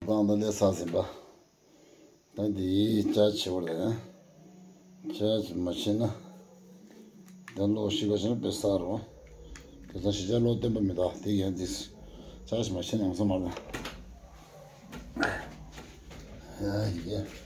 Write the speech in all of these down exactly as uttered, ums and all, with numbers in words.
ཏང་ད་ལས་ས་ཟིན་པ། ད་འདི་ཅ་ཆེ་བར་ད་ཡང་། ཅ་ཆེ་མ་ཆེ་ན། ད་ལོ་ཤི་ག་ཆེ་ན་དཔེ་ས་རུང་། དེ་ཚོ་ཤི་ཅ་ལོ་བསྟན་པ་མི་ད་དེ་ཡང་འདི། ཅ་ཆེ་མ་ཆེ་ན་ཡང་ས་མ་རུང་། ཡ་ཡ།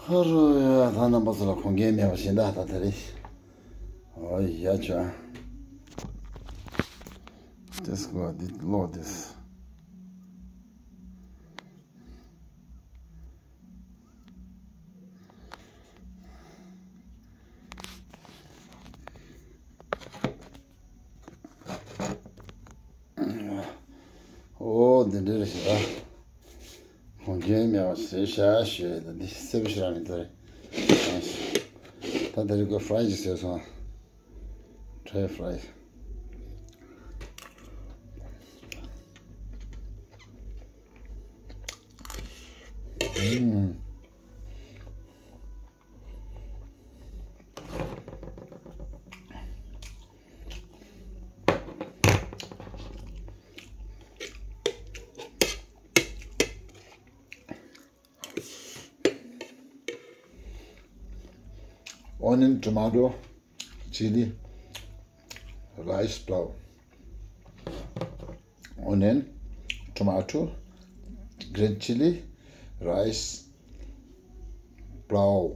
ཧ་རོ་ཡ། ད་རྣམ་པ་ཚོ་ལ་གོང་འགན་མེད་པ་བཞིན་ད་ད་དེ་རེད། ཨོ་ཡ་ཆོ། དེ་སྐོར་འདི་ཀློག་དེ། ཨོ་འདི་འདྲ་རེད་ཤག་གོང་འགན་མེད་པ་ཟེར་ཤག་ཞོས་ད་འདི་སེ་བ་ཤི་ར་ནི་ད་རེད། ད་ད་རེས་ཁོ་ཧྥ་རའི་ཅིག་ཟེར་སོང་། Try fry. ཨུམ། Onion, tomato, chili, rice, flour. Onion, tomato, green chili, rice, flour.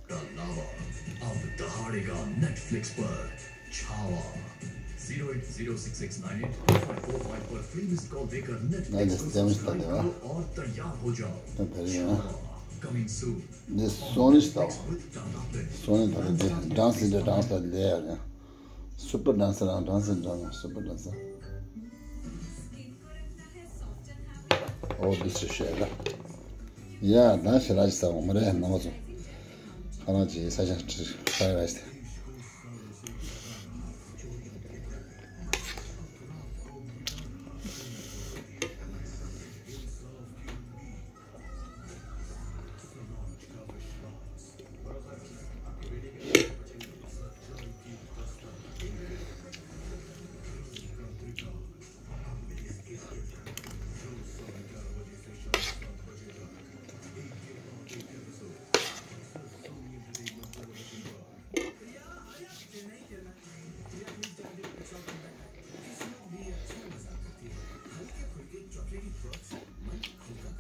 का लावा अब दहाड़ेगा Netflix पर Chhaava. Zero eight zero six six nine eight five five four five पर free missed call देकर Netflix को सब्सक्राइब करो और तैयार हो जाओ। Chhaava, coming soon. This Sony stuff. Sony ད་ལྟ་འདི་dance in the dance ད་ལས་ཡ་རེད། Super dancer, dance in dance, super dancer. Oh, this is share. Yeah, dance ཞེ་དྲག་ཅིག་ཟ་འོང་མ་རེད་རྣམ་པ་ཚོ། ཁ་ལག་ཅིག་ས་ཆ་ཁྲི་fried rice དེ།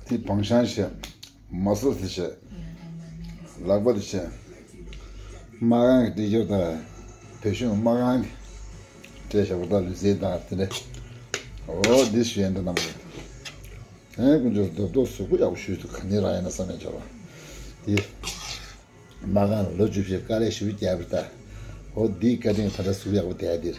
དེ་བང་ཤང་བྱས། མ་སོ་དེ་བྱས། ལག་པ་དེ་བྱས། མ་གང་གི་འདྲེས་སྦྱོར་དང་། བོད་གཞུང་མ་གང་གི་འདྲེས་བྱས་པ་དང་ལུས་རྩལ་དང་དེ་འདྲ། འོ་འདི་ཞུ་ཡན་དུ་གནང་བ་རེད། ཨེ་དཀོན་མཆོག་རྡོབ་རྡོབ་གཟུགས་པོ་ཡག་པོ་ཞུས་འདུག་ག་ནས་རག་ཡིན་ན་བསམ་ཡང་བྱས་པ། འདི། མ་གང་ལ་ལོ་བཅུ་བཞི་དཀའ་ལས་ཞེ་པོ་བརྒྱབ་པ་རེད་ད། འོ་འདིའི་བཀའ་དྲིན་ད་ལྟ་གཟུགས་ཡག་པོ་བསྡད་ཡ་འདིར།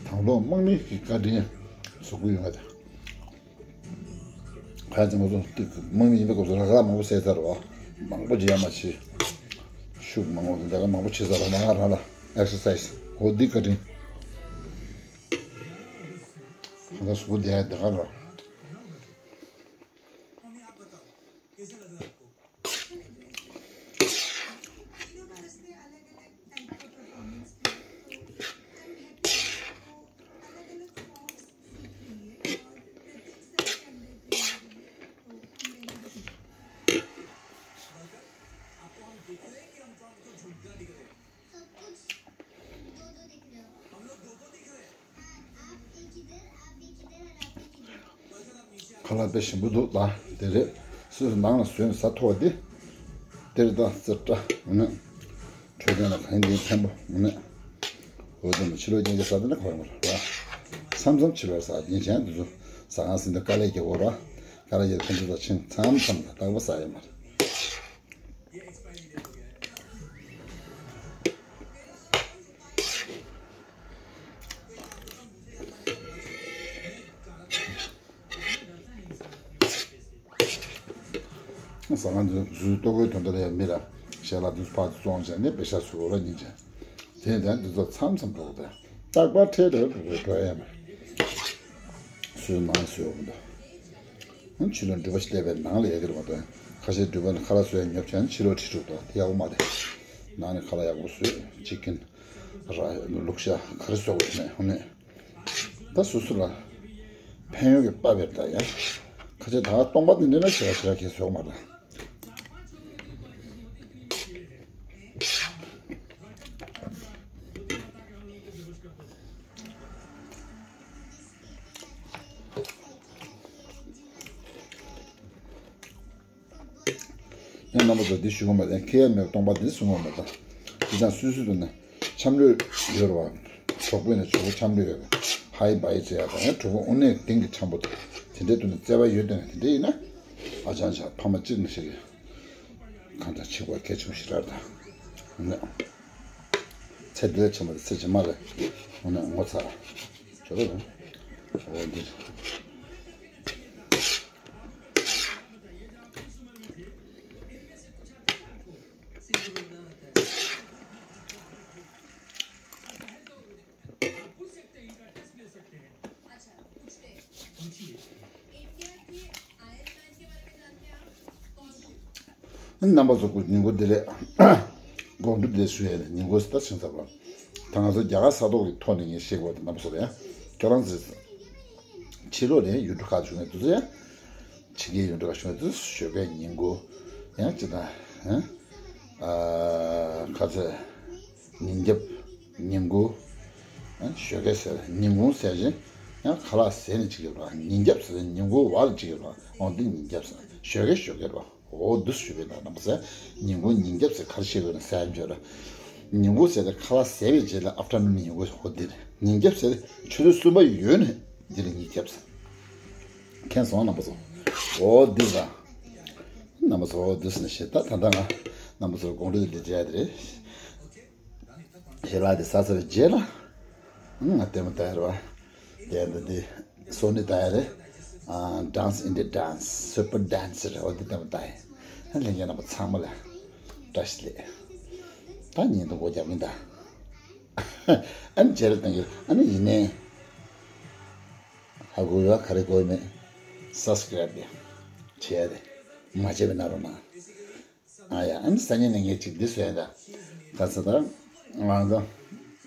དང་ཐོག་དམག་མི་གི་བཀའ་དྲིན་གཟུགས་པོ་ཡོང་བ་དང་། ཁ་ཅིག་ང་ཚོ་དམག་མི་ཡིན་པའི་སྐབས་སུ་ར་ཁ་མང་པོ་བཟས་ཚར་བ། མང་པོ་བྱེད་ཡ་མ་བྱེད། ཤུགས་མང་པོ་དེ་འདྲ་མང་པོ་བྱེད་ཚར་བ་མ་ང་རང་ལ་exercise འོ་འདི་བཀའ་དྲིན། ཁ་ཁ་གཟུགས་པོ་བསྡད་ཡ་དེ་ག་ར། ཁ་ལག་དཔེ་ཞིམ་པོ་འདུག་ད་དེ་རེད། སོ་སོ་ནང་ལ་བཟོས་ནས་ཟ་ཐུབ་པ་དེ། དེ་རེད། ད་ཙི་ཏྲ་འོ་ན། འཕྲོད་བསྟེན་ལ་གང་ཡིན་དེ་ཕན་པོ་འོ་ན། འོ་དེ་ནི་ཕྱི་ལོགས་རྐྱང་རྐྱང་ཟ་དེ་ན་ཁོ་རང་ར། མཚམས་མཚམས་ཕྱི་ལོགས་ཟ་ཡིན་ཀྱང་དེ་ཚོ་ཟ་ཁང་ཟིན་དུ་དཀའ་ལས་རྒྱག་དགོས་ར། དཀའ་ལས་རྒྱག་ཕན་ཚུན་ད་ཕྱིན་མཚམས་མཚམས་ལ་རྟག་པར་ཟ་ཡོད་མ་རེད། ཟ་ཁང་འདི་ཚོ་ལྟོ་གོས་དོན་དག་ལ་ཡང་མི་ལ་ཞལ་ལག་འདི་ཚོ་ཕར་ཚུར་བཙོང་བྱས་ནས་པེ་ཤ་ཚུར་ལ་ཉིན་བྱས། དེ་ནས་འདི་ཚོ་མཚམས་མཚམས་འགྲོ་གི་འདུག་རྟག་པར་འཕྲལ་འཕྲལ་འགྲོ་འགྲོ་ཡ་མ་རེད། སུས་མང་སུས་འོང་འདུག་ཕྱི་ལོགས་འགྲུལ་པ་ཞིག་སླེབས་པའི་ནང་ལ་ཡ་གི་རེད་མ་གཏོགས། ཁ་ཤས་འགྲུལ་པ་ནི་ཁ་ལག་བཟོ་ཡ་ཉོབ་བྱས་ནས་ཕྱི་ལོགས་ཁྲིད་འགྲོ་འདུག་དེ་ཡག་པོ་མ་རེད། ནང་ནས་ཁ་ལག་ཡག་པོ་བཟོས། ཅི་ཀིན་ར་ལུག་ཤ་ག་རེ་བཟོ་དགོས་ནས་ཧོ་ནས། ད་སོ་སོ་ལ་ཕན་ཡོན་གྱི་དཔའ་བེར་ད་ཡ། ཁ་ཆེ་ད་སྟོང་པ་དེ་འདྲ་ན་ཞེ་དྲག་ཞེ་དྲག་གས་བཟོ་མ་རེད། ཡང་རྣམ་པ་ཚོ་འདི་ཞུ་གི་མ་རེད། ཁེ་ཡ་མེད་སྟོང་པ་འདི་གསུང་གི་མ་རེད། འདི་དང་སུས་སུ་འདུག་ན་འཆམ་ལོས་ཡོད་རེད་བ། གྲོགས་པོ་ཡིན་ན་གྲོགས་པོ་འཆམ་ལོས་ཡོད་རེད། ཧའི་བའི་ཟེར་ཡ་དང་ཡང་གྲོགས་པོ་དངོས་གནས་གཏིང་གི་འཆམ་པོ་དང་དེ་འདྲའི་འདུག་ན་བརྩེ་བ་ཡོད་དོན་དེ་འདྲ་ཡིན་ན། ཨ་ཅང་ཅང་ཕ་མ་གཅིག་ནས་ཤེས་གི་གང་དང་ཆེ་བ་གལ་ཆེན་པོ་ཞིག་རེད་ད། ཚེ་འདི་ལས་ཆེན་པོ་དེ་ཚེ་རྗེས་མ་ལ་འོ་ན་ངོ་ཚ་ཅོ་རོ་འོ་འདི། རྣམ་པ་ཚོ་སྐུ་ཉིན་གུང་བདེ་ལེགས། དགོང་དྲོ་བདེ་ལེགས་ཞུ་ཡས་ཉིན་གུང་ད་ཕྱིན་ཚར་བ། ད་ང་ཚོ་རྒྱ་གར་ས་ཐོག་གི་ཐོག་ནས་ངས་བཤད་དགོས་དེ་རྣམ་པ་ཚོ་ལ་ཡང་ཁྱེད་རང་ཚོས་ཕྱི་ལོགས་ནས་ཡུལ་གྲུ་ཁག་བྱུང་བའི་དུས་ཚོད་ཡང་། ཕྱི་རྒྱལ་ཡུལ་གྲུ་ཁག་བྱུང་བའི་དུས་ཚོད་ཞོགས་ཀའི་ཉིན་གུང་ཡང་ཅི་ད་ཧ། ཨ་ཁ་ཚ། ཉིན་རྒྱབ། ཉིན་གུང་། ཨ་ཞོགས་ཀས་ཟེར་ཉིན་གུང་ཟེར་བཞིན་ཡང་ཁ་ལག་ཟས་ནས་ཅིག་ཡོད་པ། ཉིན་རྒྱབ་ཟེར་ཉིན་གུང་བར་ལ་ཅིག་ཡོད་པ། འོ་འདི་ཉིན་རྒྱབ་ཟེར། ཞོགས་ཀས་ཞོགས་ཀས་རེད་པ། འོ་འདི་ཞུ་བའི་ནང་ན་མ་ཟེར། ཉིན་གུང་ཉིན་རྒྱབ་ཟེར་ག་རེ་བཤད་དགོས་ན་ཟེར་ཡ་མཆོད་ར། ཉིན་གུང་ཟེར་ཏེ་ཁ་ལག་ཟས་པའི་རྗེས་ལ་ཨབ་ཊར་ནུན་ཉིན་གུང་འོ་འདི་རེད། ཉིན་རྒྱབ་ཟེར་ཏེ་ཆུ་ཚོད་གསུམ་པ་ཡོལ་ནས་འདི་ལ་ཉིན་རྒྱབ་ཟེར། མཁྱེན་སོང་རྣམ་པ་ཚོ། འོ་འདི་ཟ། རྣམ་པ་ཚོ་འོ་འདི་ཟ་ནས་ཤེས་ད་ད་ལྟ་ང་རྣམ་པ་ཚོར་དགོང་དྲོ་འདི་འདྲ་རེད། ཞལ་ལག་འདི་ཟ་ཚར་བའི་རྗེས་ལ། ང་ལྟད་མོ་ལྟ་ཡ་རེད་བ། དེ་འདི་འདི་སོ་ནི་ལྟ་ཡ་རེད། ཨ་Dance India Dance Super Dance རེད་བ། འདི་ལྟད་མོ་ལྟ་ཡ། ལྷན་རྒྱས་རྣམ་པ་ཚང་མ་ལ་བཀྲ་ཤིས་བདེ་ལེགས། ད་ཉིན་དུ་སྒོ་རྒྱབ་གིན་ད། ཨ་ནི་རྗེས་ལ་བཏང་གི་ཨ་ནི་ཡིན་ནའི། ཧ་གོ་ཡོད་ག་རེ་གོ་ཡོད་མེད། Subscribe དེ་བྱེད་ཡ་དེ་མ་བྱས་པའི་ན་རོ་ན། ཨ་ཡ་ཨ་ནི་སང་ཉིན་ནས་ངས་ཅིག་འདི་བཟོས་ཡ་ད། ག་ཚོད་ད། ང་ཚོ་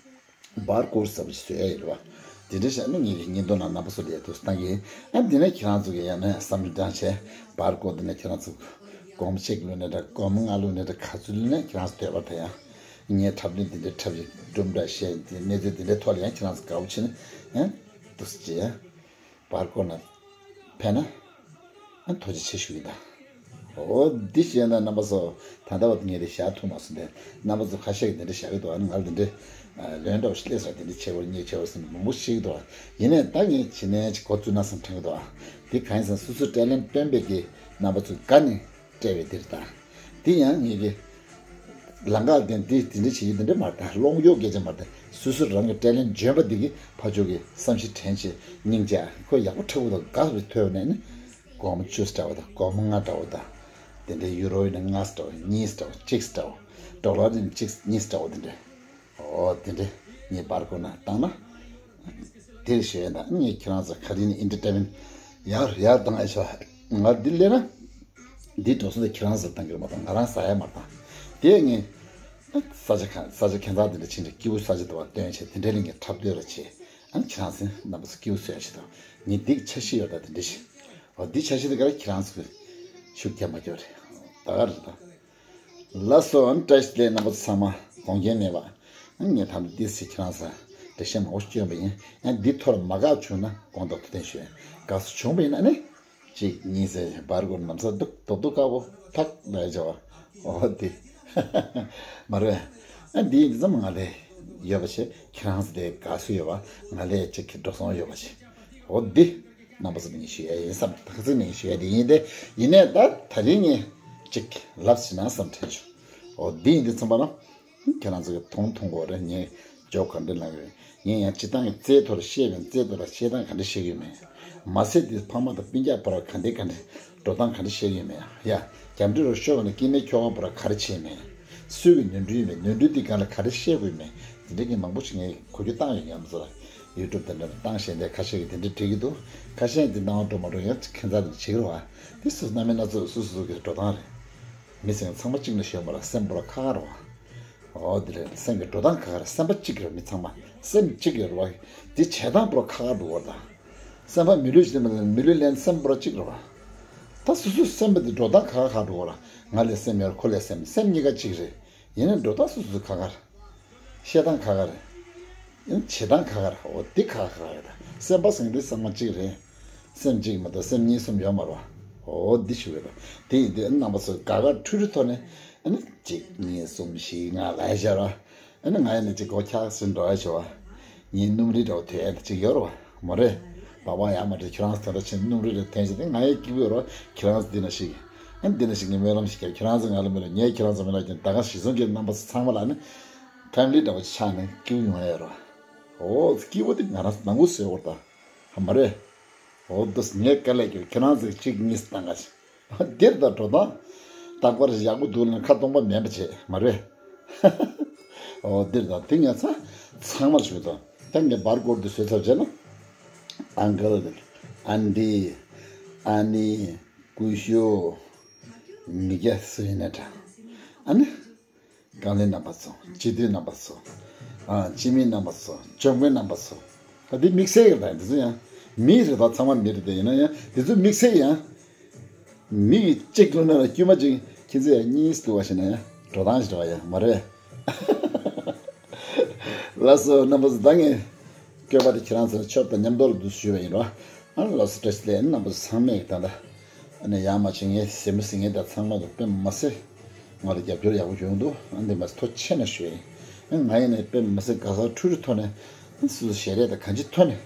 བར་སྐོར་ཟབ་ཅིག་བཟོས་ཡ་ཡོད་རེད་བ། དེ་འདྲ་བྱས་ན་ངེད་ཀྱི་ཉིན་ཐོ་ནང་རྣམ་པ་ཚོ་ལ་ཡ་དུ་བཏང་གི་ཨ་འདི་ནས་ཁྱེད་རང་ཚོ་གི་ཡ་ནས་བསམ་བློ་བཏང་བྱས་བར་སྐོར་འདི་ནས་ཁྱེད་རང་ཚོ་སྒོར་མོ་གཅིག་ལོན་ནས་འདྲ་སྒོར་མོ་ལྔ་ལོན་ནས་འདྲ་ག་ཚོད་ལོན་ནས་ཁྱེད་རང་ཚོ་འདོད་པ་ད་ཡ། ངས་འཁྲབ་སྟོན་འདི་འདྲའི་འཁྲབ་ཡིན་སྒྲུང་འདྲ་བཤད་ཡིན་དེ་གནས་ཚུལ་འདི་འདྲའི་ཐོག་ལ་ཡང་ཁྱེད་རང་ཚོ་དགའ་བོ་བྱེད་ན་ཡང་འདུག་སེ་བྱེད་ཡ། བར་སྐོར་ན་ཕན་ན་ཨ་ཐུགས་རྗེ་ཆེ་ཞུ་ཡིན་ད། འོ་འདི་བཤད་ན་རྣམ་པ་ཚོ་ད་ལྟ་བར་དུ་ངས་དེ་བཞག་ཐུབ་མ་སོང་སྟེ་རྣམ་པ་ཚོ་ཁ་ཤས་ཀྱིས་འདི་འདྲ་བཞག་གི་འདུག་ཨ་ནི་ང་ལ་འདི་འདྲའི་ལོན་འདྲ་བོ་ཞིག་སླེབས་སོང་དེ་འདྲ་བྱེད་དགོས་རེད་སྙིང་རྗེ་པོ་ཟེར་ནས་མང་པོ་བཤད་ཀྱི་འདུག་ཡིན་ནའི་ད་ངས་བྱེད་ནས་ཅིག་འགོ་བཙུགས་ན་བསམ་དྲན་གྱི་འདུག་དེ་གང་ཡིན་ཟེར་ན་སོ་སོའི་དྲན་ལན་སྟོན་པའི་གི་རྣམ་པ་ཚོས་དགའ་ནས། སྤྲད་པའི་འདིར་དང་། འདི་ཡང་ངེད་ཀྱི་ལམ་ཁ་དེ་འདི་དེ་འདྲ་བྱེད་ཀྱི་འདི་འདྲ་མ་རེད་ད་སློང་གཡོག་སྐད་ཆ་མ་རེད་ད་སོ་སོ་རང་གི་དྲན་ལན་འཇོན་པ་འདི་གི་ཕར་ཕྱོགས་ཀྱི་བསམ་ཤེས་དྲན་བྱེད་སྙིང་རྗེ་ཁོ་ཡག་པོ་འཁྲབ་གི་འདུག་དགའ་བའི་ཐོས་པ་ནས་ནི་སྒོར་མོ་བཅུ་འདྲ་བོ་དང་སྒོར་མོ་ལྔ་འདྲ་བོ་དང་དེ་འདྲའི་ཡུ་རོ་ཡིན་ན་ལྔ་འདྲ་བོ་གཉིས་འདྲ་བོ་གཅིག་འདྲ་བོ་ཌོ་ལར་ཡིན་ན་གཅིག་གཉིས་འདྲ་བོ་དེ་འདྲ། ཨོ་དེ་འདྲ་ངས་བར་སྐོར་ན་བཏང་ན། དེར་ཞུ་ཡ་ད་ངས་ཁྱེད་རང་ཚོ་ག་རེ་ནས་ཨེན་ཊར་ཊེན་མེན་ཡར་ཡར་བཏང་ཨེ་ཤོག་ང་འདི་སླེབས་ན། འདི་འགྲོ་སོང་དེ་ཁྱེད་རང་ཚོར་བཏང་གི་རེད་མ་གཏོགས་ང་རང་ཟ་ཡ་མ་བཏང་། དེ་ངས་ས་ཆ་གང་ས་ཆ་ཁྱད་མཚར་དེ་འདྲ་ཕྱིན་ཏེ་སྐྱིད་པོ་ས་ཆ་དེ་བ་སྟོན་བྱས་དེ་འདྲ་ལ་ངས་འཁྲབ་སྟོན་ར་བྱས་ཨ་ནི་ཁྱེད་རང་ཚོ་རྣམ་པ་ཚོ་སྐྱིད་པོ་བཟོ་ཡ་ཞིག་དང་ངས་འདི་འཆར་གཞི་ཡོད་ད་དེ་འདྲ་ཞིག་ཨོ་འདི་འཆར་གཞི་དེ་ག་རེ་ཁྱེད་རང་ཚོ་གི་ཤུགས་རྒྱབ་མ་རྒྱབ་རེད་ད་ག་རེད་ད། ལགས་སོ། ཨ་ནི་བཀྲ་ཤིས་བདེ་ལེགས་རྣམ་པ་ཚོ་ཚང་མ་དགོངས་འགལ་མེད་པ། ཨ་ནི་ངས་ད་ལྟ་ཏོག་ཙམ་ཁྱེད་རང་ཚོར་འགྲེལ་བཤད་མང་པོ་ཞིག་བསྐྱོན་པ་ཡིན། ཨ་ནི་འདི་ཐོག་ལ་མ་དགའ་བྱུང་ན་དགོངས་དག་ཐུགས་བདེན་ཞུ། དགའ་བསུ་བྱུང་བ་ཡིན་ན་ཨ་ནི། གཅིག་གཉིས་ཟེར་བར་སྐོར་ནམ་ས་སྡུག་རྡོག་རྡོག་དཀར་པོ་ཐག་ལ་བྱ་བ། འོ་དེ་མ་རེད། ཨ་འདི་ཡིན་ཙམ་ང་ལས་ཡོད་པ་བྱས། ཁྱེད་རང་ཚོ་དེ་དགའ་བསུ་ཡོད་པ། ང་ལས་གཅིག་གི་འགྲོ་སོང་ཡོད་པ་བྱས། འོ་འདི་རྣམ་པ་ཚོ་ནས་ཞུ་ཡ་ཡིན་བསམ། ད་ག་ཚོད་ནས་ཞུ་ཡ་དེ་ཡིན་ཏེ། ཡིན་ནས་ད་ད་རིང་ངས་གཅིག་ལབ་ཟིན་ན་བསམ་དྲན་བྱུང་། འོ་འདི་ཡིན་དུས་ཙམ་པ་ན། ཁྱེད་རང་ཚོ་གི་མཐོང་མཐོང་གོ་རེད། ངས་ཇོག་ག་འདྲ་ལབ་ཡོད། ངས་ཡང་སྤྱི་བཏང་གི་རྩའི་ཐོག་ལ་བཤད་པའི་རྩའི་ཐོག་ལ་བཤད་སྟངས་ག་འདྲ་བཤད་ཀྱི་ཡོད་མེད། མ་ཟད་དེ་ཕ་མ་དང་སྤུན་ཀྱག་བར་ག་འདྲ་ག་འདྲ་འགྲོ་སྟངས་ག་འདྲ་བཤད་ཀྱི་ཡོད་མེད། ཡ། རྒྱབ་འདྲེ་རུ་ཤོར་བ་ནས་སྐྱེ་དམན་ཁྱོ་ག་བར་ག་རེ་བྱས་མེད། སུས་ཀྱི་ནོར་འཁྲུལ་ཡོད་མེད། ནོར་འཁྲུལ་དེ་གང་ལ་ག་རེ་བཤད་དགོས་མེད། དེ་འདྲ་གི་མང་པོ་ཞིག་ངས་གོ་རྒྱུ་བཏང་ཡོད། ངས་མ་ཚོ་ལ་ཡུ་ཊུབ་དེ་འདྲ་བཏང་བཞིན་དེ་ཁ་ཤས་ཀྱིས་དེ་འདྲ་བྲིས་ཀྱི་འདུག་ཁ་ཤས་དེ་སྣང་བ་འགྲོ་མ་འགྲོ་ཡང་ཁྱད་མཚར་དེ་བྱེད་ཀྱི་རེད་བ། དེ་སུ་སྣ་མིན་སྣ་ཚོགས་སུ་སུ་སུ་གི་འགྲོ་སྟངས་རེད། མི་ཚང་ཚང་མ་གཅིག་ནས་ཤོད་མ་ར། སེམས་པོ་ར་ཁ་ཁ་ར་བ། འོ་དེ་རེད། སེམས་ཀྱི་འགྲོ་སྟངས་ཁ་ཁ་ར། སེམས་པ་གཅིག་རེད། མི་ཚང་མ་སེམས་གཅིག་ཡོད་ར་བ། དེ་བྱེད་སྟངས་པོ་ར་ཁ་ཁ་འགྲོ་བ་ར། ད་སེམས་པ་མི་ལུས་ཤིག་མི་ལུས་ལན་སེམས་པོ་ར་གཅིག་ར་བ། ད་སོ་སོའི་སེམས་པ་དེ་འགྲོ་སྟངས་ཁ་ཁ་ཁ་འགྲོ་བ་ར། ང་ལས་སེམས་ཡར་ཁོ་ལས་སེམས། སེམས་གཉིས་ཀ་གཅིག་རེད། ཡིན་ན་འགྲོ་སྟངས་སོ་སོ་ཁ་ཁ་ར། བཤད་སྟངས་ཁ་ཁ་རེད། ཡང་བྱེད་སྟངས་ཁ་ཁ་རེད། འོ་འདི་ཁ་ཁ་རེད། ད་སེམས་པ་ཟེར་མཁན་འདི་ཚང་མ་གཅིག་རེད། སེམས་གཅིག་མ་གཏོགས་སེམས་གཉིས་གསུམ་ཡོད་མ་རེད་བ། འོ་འདི་ཞུ་གི་རེད། དེ་ཡིན་དུས་རྣམ་པ་ཚོ་དགའ་དགའ་འཕྲོ་འཕྲོ་ཐོག་ནས། ཨ་ནི་གཅིག་གཉིས་གསུམ་བཞི་ལྔ་ལབ་བྱས་ར། ཨ་ནི་ང་ཡི་ནི་གཅིག་སྒོ་ཁྱག་ཟིན་འགྲོ་ཡ་བྱས་བ། ངའི་སྣུམ་རིལ་འདྲ་བོ་ཐོན་ཡ་ནི་གཅིག་ཡོད་རེད་བ། མ་རེད། སྦག་སྦག་ཡག་མ་རེད། ཁྱོད་རང་ཚོ་ད་ལྟ་ཕྱིན་སྣུམ་རིལ་རེ་ཐོན་བྱས་ཏེ་ང་ཡི་སྐྱིད་པོ་ཡོད་རེད་བ། ཁྱོད་རང་ཚོ་འདི་ན་ཞིག་ཨ་ནི་འདི་ན་ཞིག་ངས་སྨོན་ལམ་ཞིག་བརྒྱབ། ཁྱོད་རང་ཚོ་ང་ལ་མི་ལ། ངས་ཁྱོད་རང་ཚོ་མི་ལ་ཀྱང་ད་ག་གཞི་བཟུང་གི་རྣམ་པ་ཚོ་ཚང་མ་ལ་ནི་ཕེ་མི་ལི་འདྲ་བོ་ཆགས་ནས་སྐྱིད་པོ་ཡོང་ཡ་ཡོད་རེད་བ། འོ་སྐྱིད་པོ་དེ་ང་རང་ཚོ་ནང་ཁུལ་བཟོས་ཡོད་རེད་ད། ཧ་མ་རེད། འོ་འདི་ངས་དཀའ་ལས་ཀྱིས་ཁྱོད་རང་ཚོ་གཅིག་གཉིས་བཏང་ག་ཞིག་འདིར་ད་འགྲོ་སྟངས་རྟག་པར་ཡག་པོ་འདུག་ལ་ཁ་སྟོང་པ་མེད་པ་བྱེད་མ་རེད། འོ་འདིར་ད་དེ་ངས་ཚ་ཚང་མར་ཞུས་དང་། ད་ངས་བར་སྐོར་འདི་བཟོས་ཚར་བྱས་ན། ཨང་ཀལ། ཨན་ཏི། ཨ་ནེ། སྐུ་ཞབས། མི་སྐྱ་སུ་ཡིན་ན་འདྲ། ཨ་ནི། རྐང་ལེན་རྣམ་པ་ཚོ། སྤྱི་འཐུས་རྣམ་པ་ཚོ། ཨ། སྤྱི་མི་རྣམ་པ་ཚོ། སྐྱོང་མཁན་རྣམ་པ་ཚོ། ད་འདི་དམིགས་བསལ་ཡོད་ད། འདི་ཚོ་ཡང་མི་རེད་ད། ཚང་མ་མི་རེད་དེ། ཡིན་ན་ཡང་འདི་ཚོ་དམིགས་བསལ་ཡང་། མི་ཡི་གཅིག་ལུང་ན་ལ་དཀྱུས་མ་གཅིག་ཁྱེད་ཚོ་ཡང་གཉིས་སུ་བ་ཞིག་ན་ཡང་འགྲོ་སྟངས་ཞིག་རེད་བ། ཡ་མ་རེད། ལགས་སོ་རྣམ་པ་ཚོ། ད་ངས་སྐྱོ་པ་དེ་ཁྱེད་རང་ཚོ་ལ་ཆོབ་དང་མཉམ་དུ་ལ་འདུག་ཞུས་པ་ཡིན་རོ། ཨ་ལགས་སོ། བཀྲ་ཤིས་བདེ་ལེགས། རྣམ་པ་ཚོ་ཚང་མས་ད་ལྟ་ཨ་ནི་ཡར་མར་བྱེད་མཁན་གཟིགས་མོ་གཟིགས་མཁན་དང་ཚང་མ་ལ་དཔེ་མ་སྲིད་ང་ལ་རྒྱབ་སྐྱོར་ཡག་པོ་བྱུང་འདུག་ཨ་འདི་མ་ཚད་ཐུགས་རྗེ་ཆེ་གནང་ཞུ་ཡིན། ཨ་ང་ཡིན་ནས་དཔེ་མ་སྲིད་དགའ་ཚོར་འཕྲོ་འཕྲོ་ཐོག་ནས་ཨ་སོ་སོ་ཞལ་རས་དང་གང་ཅིའི་ཐོག་ནས་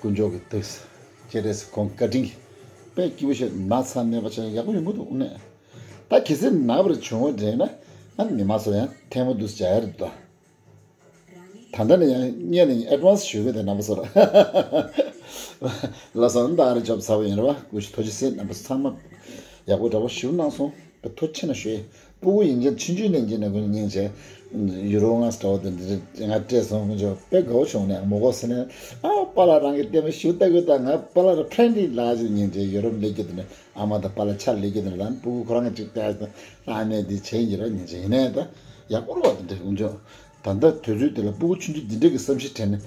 དཀོན་མཆོག་གི་གདུགས་སེ་སྤྱན་རས་གཟིགས་ཁོང་བཀའ་དྲིན་གྱིས་དཔེ་སྐྱིད་པོ་བྱས། ན་ཚ་མེད་པ་བྱས་ཡག་པོ་ཡོང་གི་འདུག་ཨ་ནི་ད་གལ་སྲིད་ན་བར་བྱུང་བ་རེད་ན། ཨ་མི་མང་ཚོ་ཡང་ཐལ་མོ་འདུག་སེ་བྱ་ཡ་རེད་འདུག་ད་ལྟ་ནས་ཡང་སྔོན་ནས་ཨེ་ཌི་ཝན་སི་ཞུ་གི་དེ་རྣམ་པ་ཚོར། ལགས་སོ། ད་རེ་ཆོབ་ཚ་བོ་ཡིན་རེད་བ། སྐུ་ཞབས་ཐུགས་རྗེ་ཆེ། རྣམ་པ་ཚོ་ཚང་མ་ཡག་པོ་འདྲ་པོ་ཞུ་གནང་སོང་། དཔེ་ཐུགས་རྗེ་ཆེ་གནང་ཞུ་ཡིན། སྤུ་གུ་ཡིན་ཀྱང་ཆུང་ཆུང་ནས་ཀྱི་ནས་ཀུན་སྙིང་རྗེ། ཡུ་རོ་ང་སི་འདྲ་བོ་དེ་འདྲ་ང་སྤྲད་སོང་། ཀུན་ཆོ་དཔེ་དགའ་བོ་བྱུང་ནས་མོ་གོ་སེ་ནས། ཨ་པཱ་ལགས་རང་གི་ལྟད་མོ་ཞུ་ལྟ་གི་ད། ང་པཱ་ལགས་ར་ཕྲེན་ཌི་ལགས་ཀྱི་སྙིང་རྗེ། ཡུ་རོབ་སླེབས་རྒྱུ་དེ་ནས། ཨ་མ་དང་པཱ་ལགས་ཆ་ལས་ཀྱི་དེ་ལ་སྤུ་གུ་ཁོ་རང་གཅིག་བལྟས་ཏེ་ཨ་མས་འདི་བྱས་ཡིན་ར་སྙིང་རྗེ། ཡིན་ནའི་ད་ཡག་པོ་རེད་བ། དེ་འདྲ་ཀུན་སྤྱོད་ད་ལྟ་དུས་ཚོད་དེ་ལ་སྤུ་གུ་ཆུང་ཆུང་འདི་འདྲ་གི་བསམ་ཤེས་དྲན་ནས་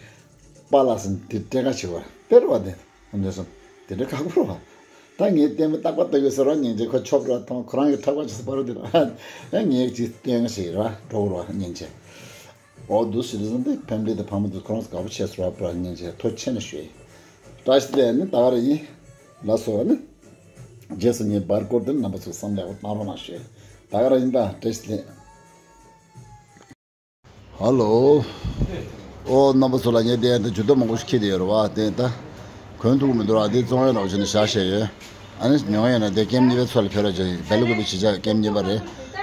པཱ་ལགས་ཟེར་ནས་དེ་སྤྲད་ག་བྱེད་པ་དཔེ་རེད་བ། དེ་ཀུན་སྤྱོད་སོང་དེ་འདྲ་ཁག་པོ་རེད་བ། ད་ངས་ལྟད་མོ་རྟག་པར་ལྟ་གི་ཟེར་བ་སྙིང་རྗེ། ཁོ་ཆོབ་ར་མཐོང་ཁོ་རང་གི་ཐག་པ་ཆུ་སེ་པ་རུ་དེ་ར་ད་ངས་ཅིག་སྟོན་ཞིག་ར་འགྲོ་ར་སྙིང་རྗེ། འོ་འདུག་སེ་རེད་ཟེར་ཏེ་ཕེ་མི་ལི་དང་ཕ་མ་དེ་ཁོ་རང་ཚོ་དགའ་པོ་བྱས་སོང་བ་ཕ་ལ་སྙིང་རྗེ་ཐུགས་རྗེ་ཆེ་གནང་ཞུ་ཡིན། བཀྲ་ཤིས་བདེ་ལེགས། ཨ་ནི་ད་ག་རང་ཡིན། ལགས་སོ། ཨ་ནི་རྗེས་སུ་ངའི་བར་སྐོར་དེ་རྣམ་པ་ཚོ་བསམ་ཡག་པོ་གནང་རོགས་གནང་ཞུ་ཡིན། ད་ག་རང་ཡིན་ད། བཀྲ་ཤིས་བདེ་ལེགས། ཧ་ལོ། ཨོ་རྣམ་པ་ཚོ་ལ་ངས་བསྟན་ད་ཇུ་ཏ་མང་པོ་ཞིག་ཁྱེར་ཏེ་ཡོད་རེད་བ། བསྟན་ད་གོན་ཐུབ་ཀྱི་མི་འདུག་ར། དེ་བཙོང་ཡ་ལ་བྱས་ནས་བཞག་བཞག་ཡོད། ཨ་ནི་ཉོ་ཡོད་ན་དེ་ཀེམ་གཉིས་པའི་ཚོ་ལ་ཕེབས་རོགས་བྱེད། སྦེལ་ཀོབ་ཕྱི་ལྕགས་ཀེམ་གཉིས་པ་རེད།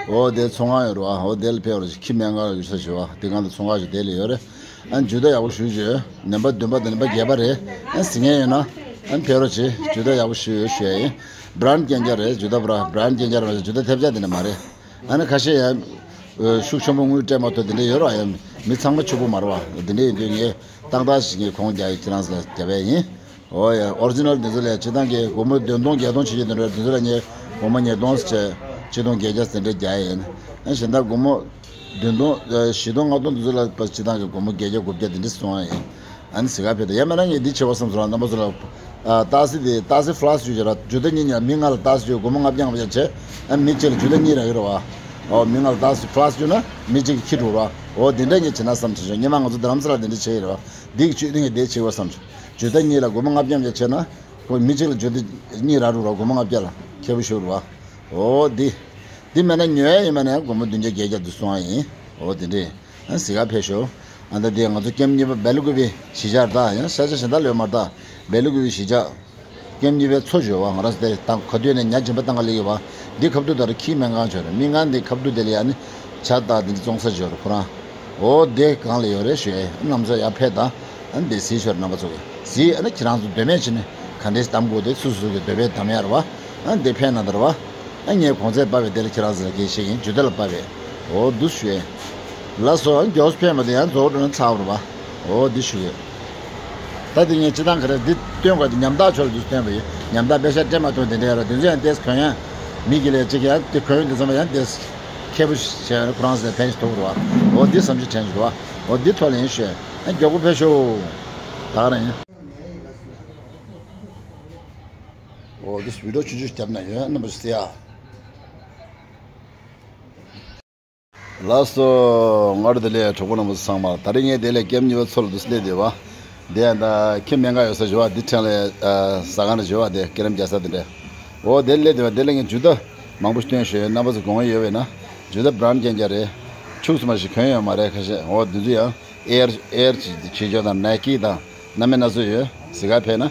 འོ་དེ་ཚོང་ཁང་ཡོད་རེད་བ། འོ་དེ་ལ་ཕེབས་རོགས་བྱེད། ཁྱི་སྨན་ཁང་ཡོད་ས་ཞིག་བ། དེ་གང་དུ་ཚོང་ཁང་ཞིག་དེ་ལ་ཡོད་རེད། ཨ་ནི་ཇུ་ཏ་ཡག་པོ་ཞུ་བྱོས། ནུམ་པ་བདུན་པ་དང་ནུམ་པ་བརྒྱད་པ་རེད། ཨ་ནི་ཟིན་མཁན་ཡོད་ན་ཨ་ནི་ཕེབས་རོགས་བྱེད། ཇུ་ཏ་ཡག་པོ་ཞུ་ཡོད་ཞུ་ཡ་ཡིན། བྷི་རན་ཌི་རྐྱང་རྐྱང་རེད། ཇུ་ཏ་བྷི་རན་ཌི་རྐྱང་རྐྱང་རེད། ཇུ་ཏ་ཐེབས་ཆག་དེ་འདྲ་མ་རེད། ཨ་ནི་ཁ་ཤས་ཡང་ཤུགས་ཆེན་པོ་དངུལ་སྤྲད་མ་ཐུབ་དེ་འདྲ་ཡོད་རེད་བ། ཡང་མི་ཚང་མ་ཕྱུག་པོ་མ་རེད་བ། དེ་འདྲ་ཡིན་དུས་ངས་ཏག་ཏག་ཞིག་ངས་གོང་རྒྱག་ཡོད། ཁྱེད་རང་ཚོ་ལ་རྒྱབ་ཡ་ཡིན། འོ་ཡ། ཨོ་རི་ཇི་ནལ་འདི་ཚོ་ལས་སྤྱིར་བཏང་གི་སྒོར་མོ་བདུན་སྟོང་བརྒྱད་སྟོང་བྱེད་ཀྱི་དེ་འདྲ། འདི་ཚོ་ལ་ངས་སྒོར་མོ་ཉིས་སྟོང་བྱས་ཆིག་སྟོང་བརྒྱད་བརྒྱ་དེ་འདྲ་རྒྱག་ཡ་ཡིན། ཨ་གཞན་དག་སྒོར་མོ་བདུན་སྟོང་བཞི་སྟོང་ལྔ་སྟོང་འདི་ཚོ་ལ་སྤྱིར་བཏང་གི་སྒོར་མོ་བརྒྱད་བརྒྱ་དགུ་བརྒྱ་དེ་འདྲ་སོང་ཡ་ཡིན། ཨ་ནི་ཟི་ག་ཕེ་ད་ཡ་མེད་ན་ངས་འདི་བྱེད་པ་བསམ་སོང་ར། རྣམ་པ་ཚོ་ལ་ཨ་ཏག་སི་དེ་ཏག་སི་ཕ་ལ་སི་ཡོད་ཀྱི་ར། ཇུ་ཏ་གཉིས་ཉར། མི་ལྔ་ལ་ཏག་སི་ཡོད། སྒོར་མོ་ལྔ་བརྒྱ་ལྔ་བརྒྱ་བྱས། ཨ་མི་གཅིག་ལ་ཇུ་ཏ་གཉིས་ར་ཡོད་ར་བ། ཨོ་མི་ལྔ་ལ་ཏག་སི་ཕ་ལ་སི་ཡོད་ན་མི་གཅིག་གིས་ཁྱི་འགྲོ་ར། ཨོ་དེ་འདྲ་ངས་བྱེད་ན་བསམ་བྱེད་བྱུང་། སྔོན་མ་ང་ཚོ་རྡ་རམ་ས་ལ་དེ་འདྲ་བྱས་ཡོད་ར་བ། འདི་གི་ཆོས་དེ་ངས་དེ་བྱེད་པ་བསམ་བྱུང་། ཇུ་ཏ་གཉིས་ལ་སྒོར་མོ་ལྔ་བརྒྱ་བརྒྱ་བྱས་ན། ཁོ་མི་གཅིག་ལ་བརྗོད་དེ་གཉིས་རག་རུ་རོགས་སྒོར་མོ་ལྔ་བརྒྱ་ལ་ཁེ་པོ་ཤོར་བ། འོ་འདི། འདི་མེད་ན་ཉོ་ཡ་ཡིན་མ་ནས་སྒོར་མོ་བདུན་བརྒྱ་བརྒྱད་བརྒྱ་འདི་སོང་བ་ཡིན། འོ་དེ་འདྲས། ཨ་ཟི་ག་ཕེབས་ཤོག་ཨ་ད་འདི་ང་ཚོ་ཀེམ་གཉིས་པ་སྦེལ་ཀུ་པི་གཞིས་ཆགས་རེད་ད། ཡང་ས་ཆ་གཞན་དག་ལོས་མ་རེད་ད། སྦེལ་ཀུ་པི་གཞིས་ཆགས། ཀེམ་གཉིས་པའི་མཚོ་བརྗོད་བ་ང་རང་ཚོ་དེ་དང་ག་དུས་ནས་ཉ་སྦྱིན་པ་བཏང་ག་ལེགས་ཡོད་བ། འདི་ཁ་བསྡུ་དར་ཁྱི་སྨན་ཁང་བརྗོད་རེད། སྨན་ཁང་འདི་ཁ་བསྡུ་དེ་ལ་ཡ་ནི་ཇ་དང་འདི་འདྲ་བཙོང་ས་བརྗོད་རེད་ཁོ་རང་། འོ་དེ་གང་ལ་ཡོད་རེད་ཞུ་ཨེ། ང་ཚོ་ཡར་ཕེབས་དང་། ཨ་ནི་དེ་གཟིགས་ཤོག་རྣམ་པ་ཚོ་གིས་གཟིགས། ཨ་ནི་ཁྱེད་རང་ཚོ་འདོད་མོས་བྱས་ནས་ག་འདྲས་གདམ་དགོས་དེ་སུ་སུ་གི་འདོད་པས་གདམ་ཡ་རེད་བ། ཨ་ནི་དེ་ཕེབས་གནང་དང་རེད་བ། ཨ་ངས་གོང་ཚད་ཕབ་པའི་དེ་ལ་ཁྱེད་རང་ཚོ་ལ་སྐད་ཆ་བཤད་ཀྱིན་ཇུ་ཏ་ལ་ཕབ་པས། འོ་འདུག་ཞུ་ཨེ། ལགས་སོ། ཨ་ནི་མགྱོགས་སུ་ཕེབས་མ་དེ་ཡང་རྫོགས་འགྲོ་ན་ཚར་བ་རེད་བ། འོ་འདི་ཞུ་གི་ཡོད། ད་དེ་ངས་སྤྱི་བཏང་ག་རེ་འདི་སྟོན་དགོས་དེ་ཉམ་ཐག་ཕྱོགས་ལ་འདུག་སྟོན་པ་ཡིན། ཉམ་ཐག་པེ་ཤ་སྤྲད་མ་ཐུབ་དེ་འདྲ་ཡོད་ར། དེ་ཚོ་ཡང་ཏེས་གོན་ཡ། མི་གི་ལས་གཅིག་ཡང་དེ་གོན་ཡོད་དེ་ཚང་མ་ཡང་ཏེས་ཁེ་པོ་བྱས་ཁོ་རང་ཚོས་ཕན་ཞིག་ཐོགས་རུ་བ། འོ་འདི་བསམ་ཤེས་དྲན་ཞིག་རུ་བ། འོ་འདི་ཐོག་ལ་ཡིན་ཞུས། ཨ་མགྱོགས་པོ་ཕེབས་ཤོག་ད་ག་རང་ཡིན། འོ་འདི་བི་ཌིའོ་ཆུང་ཆུང་ཞིག་བརྒྱབ་ན་ཡོད། རྣམ་པ་ཞིག་གཟིགས་ཨ། ལགས་སོ། སྔར་དེ་ལས་གྲོགས་པོ་རྣམ་པ་ཚོ་ཚང་མ་ད་རེས་ངས་དེ་ལས་ཀེམ་གཉིས་པ་མཚོ་ལ་འདུག་སླེབས་བསྡད་པ། དེ་ཡང་ད་ཁྱི་སྨན་ཁང་ཡོད་ས་བཞི་བ་འདི་ཕྲན་ལ་ཟ་ཁང་ལ་བཞི་བ་དེ་སྐྱེ་རིམ་རྒྱག་ས་དེ་འདྲ། འོ་དེ་སླེབས་བསྡད་པ་དེ་ལས་ངས་ཇུ་ཏ་མང་པོ་སྟོན་ཞོར་རྣམ་པ་ཚོ་དགོངས་ཡོད་པས་ན། ཇུ་ཏ་བྷ་རན་ཌི་རྐྱང་རྐྱང་རེད། ཕྱུགས་སུ་མ་ཞིག་གོན་ཡོད་མ་རེད་ཁ་ཤས། འོ་འདི་ཚོ་ཡང་ཨེར་ཨེར་གྱི་བྱེད་ཕྱོགས་དང་ནའི་ཀི་དང་། སྣ་མིན་སྣ་ཚོགས་ཡོད། ཟི་ག་ཕེབས་ན།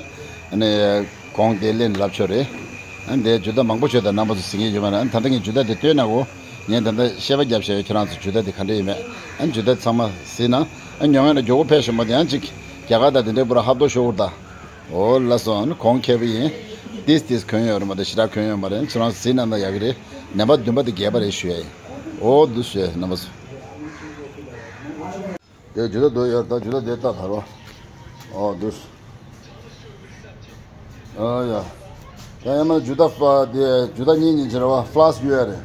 ཨ་ནི་གོང་དེ་ལེན་ལབ་ཆོག་རེད། ཨ་ནི་དེ་ཇུ་ཏ་མང་པོ་ཆོད་དང་རྣམ་པ་ཚོ་གཟིགས་མཁན་ཡོད་མ་རེད། ཨ་ནི་ད་ལྟ་ངས་ཇུ་ཏ་དེ་སྟོན་ན་གོ། ངས་ད་ལྟ་བཤད་པ་རྒྱབ་བཤད་ཡོད། ཁྱེད་རང་ཚོ་ཇུ་ཏ་དེ་ག་འདྲ་ཡོད་མེད། ཨ་ནི་ཇུ་ཏ་ཚང་མ་གཟིགས་ན། ཨ་ནི་ཉོ་མཁན་ལ་མགྱོགས་པོ་ཕེབས་ཤོག་མ་དེ་ཡང་ཅིག་རྒྱ་གར་དང་དེ་འདྲའི་པུ་ར་ཧབ་ཏོ་ཤོར་ད། འོ་ལགས་སོ། ཨ་ནི་གོང་ཁེ་པོ་ཡིན། ཏིས་ཏིས་གོན་ཡོད་རེད་མ་གཏོགས་ཞེ་དྲག་གོན་ཡོད་མ་རེད། ཁྱེད་རང་ཚོ་གཟིགས་གནང་ན་ཡག་གི་རེད། ནད་པ་བདུན་པ་དེ་རྒྱས་པ་རེད་ཞུ་ཡ་ཡིན། འོ་འདུག་ཞུ་ཡ་ཡིན་རྣམ་པ་ཚོ། དེ་ཇུ་ཏ་དོ་ཡོད་ད། ཇུ་ཏ་དེ་ལྟ་ད་རོ། ཨོ་དུས། ཨ་ཡ། ཡ་ཡ་མ་ཇུ་ཏ་ཧྥ་དེ་ཇུ་ཏ་གཉིས་གཉིས་ཅི་ར་བ་ཧྥ་ལ་སི་ཡོད་རེད།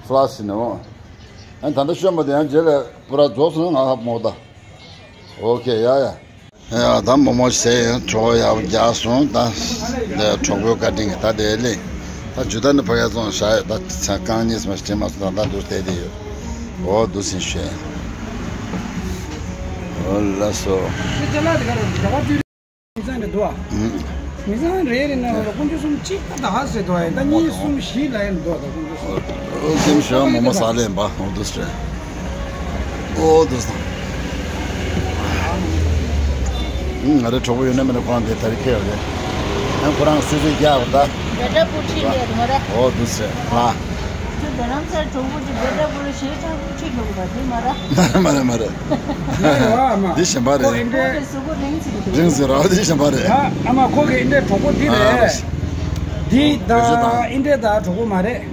ཧྥ་ལ་སི་ནི་འོ། ཨ་ད་ལྟ་ཤོད་མ་དེ་ཡང་རྗེས་ལ་པུ་ར་རྫོགས་སོང་ང་ཧ་མོ་ད། ཨོ་ཁེ་ཡ་ཡ། ཡ་ད་མོ་མོ་ཟས་ཡང་གྲོགས་ཡག་པོ་རྒྱག་སོང་ད། འདི་གྲོགས་པོའི་བཀའ་དྲིན་གྱིས་ད་དེ་ལེ། ད་ཇུ་ཏ་ནི་ཕ་གིར་བཙོང་བཞག་ཡོད། ད་ཚ་རྐང་གཉིས་མ་ཞིག་དྲན་མ་སོང་། ད་ད་འདུག་བལྟས་བསྡད་ཡོད། འོ་འདུག་སེ་ཞུས། འོ་ལགས་སོ། མི་ཚང་རེད་འདུག་ཨ། ཨུམ། མི་ཚང་རེ་རེ་ན་ལ་དཀོན་མཆོག་གསུམ་གཅིག་ད་ད་ཧ་ཟེར་འདུག་ཨ། ད་གཉིས་གསུམ་བཞི་ལ་ཡང་འདུག་ད་དཀོན་མཆོག་གསུམ། ཨོ་ཀེམ་ཞོ་མོ་མོ་ཟ་ལེན་པ་འོ་འདུག་སེ། ཨོ་འདུག་སེ། ང་རའི་གྲོགས་པོ་ཡོད་ན་མེད་ན་ཁོ་རང་དེ་ད་རེས་ཁེལ་ཡོད་རེད། ཡང་ཁོ་རང་སོ་སོའི་རྒྱག་པ་ད། འབྲེལ་སྒྲ་པོ་ཁྲིད་ལས་རེད་མ་རེད། ཨོ་འདུག་སེ་ལ། ཁྱོད་རྡ་རམ་ས་ལའི་གྲོགས་པོ་ཅིག་འབྲེལ་སྒྲ་པོ་རེད་ཞེ་དྲག་པོ་ཁྲིད་འགྲོ་གི་རེད་མ་རེད། མ་རེད་མ་རེད་མ་རེད། འདི་གཞན་པ་རེད། ཁོ་གི་གཟུགས་པོ་རིང་ཚིག་འདུག་རིང་ཚིག་ར་འདི་གཞན་པ་རེད། ཨ་མ་ཁོ་གི་འདི་འདྲའི་གྲོགས་པོ་འདི་རེད། འདི་ད་འདི་འདྲའི་ད་གྲོགས་པོ་མ་རེད།